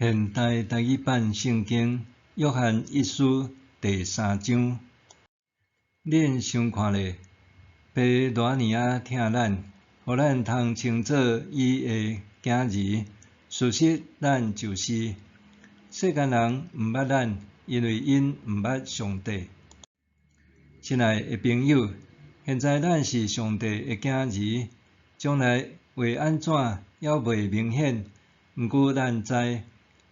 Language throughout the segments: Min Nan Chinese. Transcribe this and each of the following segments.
現代台語版聖經約翰一書第三章，恁想看咧，爸偌爾仔疼咱，予咱通稱做伊的囝兒。事實咱就是。世間人毋捌咱，因為𪜶毋捌上帝。親愛的朋友，現在咱是上帝的囝兒，將來會按怎猶未明顯。毋過咱知，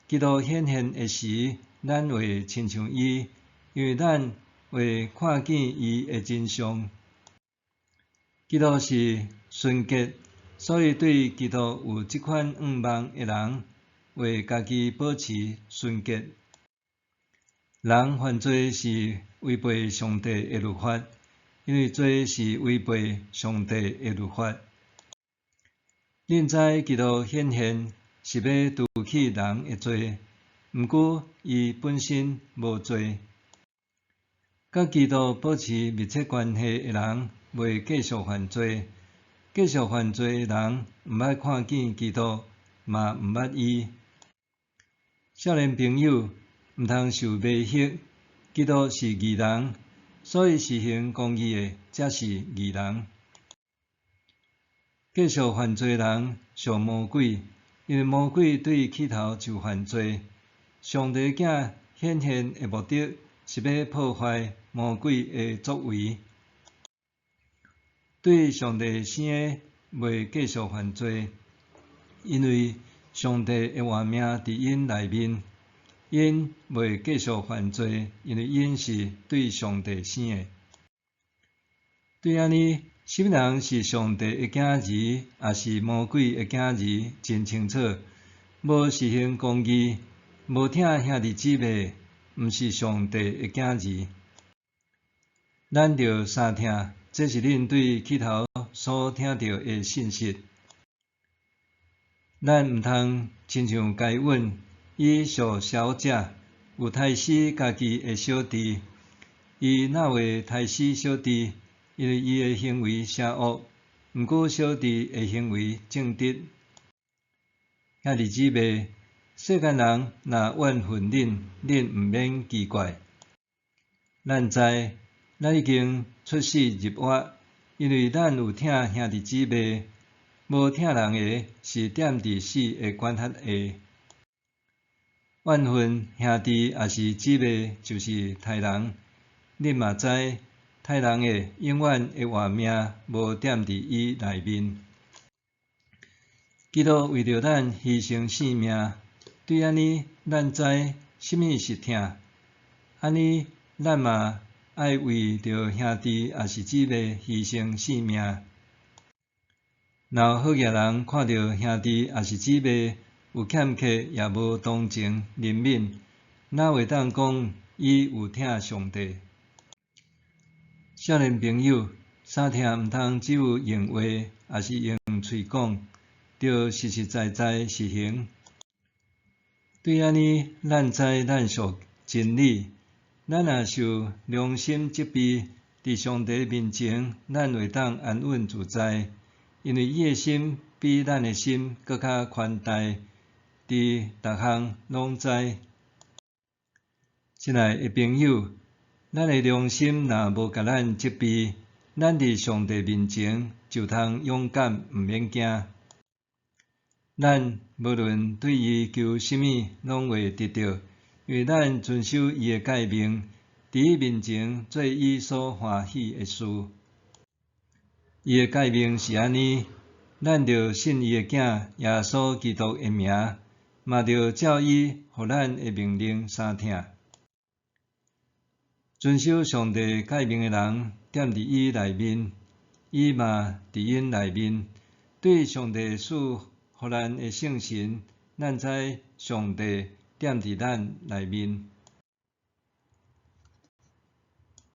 基督顯現的時，咱會親像伊，因為咱會看見伊的真相。基督是純潔，所以對基督有這款向望的人，會家己保持純潔。人犯罪是違背上帝的律法，因為罪是違背上帝的律法。恁知基督顯現是欲除去人的罪，毋過伊本身無罪。佮基督保持密切關係的人，袂繼續犯罪；繼續犯罪的人，毋捌看見基督，嘛毋捌伊。少年朋友，毋通受迷惑，基督是義人，所以實行公義的才是義人。繼續犯罪的人屬魔鬼，因為魔鬼對起頭就犯罪。上帝囝顯現的目的是欲破壞魔鬼的作為。對上帝生的袂繼續犯罪，因為上帝的活命佇𪜶內面。𪜶袂繼續犯罪，因為𪜶是對上帝生的。對按呢，啥物人是上帝的囝兒，抑是魔鬼的囝兒，真清楚。無實行公義，無疼兄弟姊妹，毋是上帝的囝兒。咱著相疼，這是恁對起頭所聽著的信息。咱毋通親像該隱，伊屬邪惡者，有刣死家己的小弟。伊若會刣死小弟？因為伊的行為邪惡，毋過小弟的行為正直。兄弟姊妹，世間人若怨恨恁，恁毋免奇怪。咱知，咱已經出死入活，因為咱有疼兄弟姊妹。無疼人的，是踮佇死的管轄下。怨恨兄弟抑是姊妹，就是刣人。恁嘛知，刣人的永遠的活命無踮佇伊內面。基督為著咱犧牲性命，對按呢，咱知啥物是疼。按呢，咱嘛愛為著兄弟抑是姊妹犧牲性命。若有好額人看著兄弟抑是姊妹有欠缺，也無同情憐憫，哪會當講伊有疼上帝？少年朋友，相疼毋通只有用話，抑是用喙講，著實實在在實行。對按呢，咱知咱屬真理，咱若受良心責備，佇上帝面前，咱會當安穩自在，因為伊的心比咱的心閣較寬大，佇逐項攏知。親愛的朋友，咱的良心若無共咱責備，咱佇上帝面前就通勇敢，毋免驚。咱無論對伊求啥物，攏會得著，因為咱遵守伊的誡命，佇伊面前做伊所歡喜的事。伊的誡命是按呢：咱著信伊的囝耶穌基督的名，嘛著照伊予咱的命令相疼。遵守上帝誡命的人，踮佇伊內面，伊嘛佇𪜶內面。對上帝賜予咱的聖神，咱知上帝踮佇咱內面。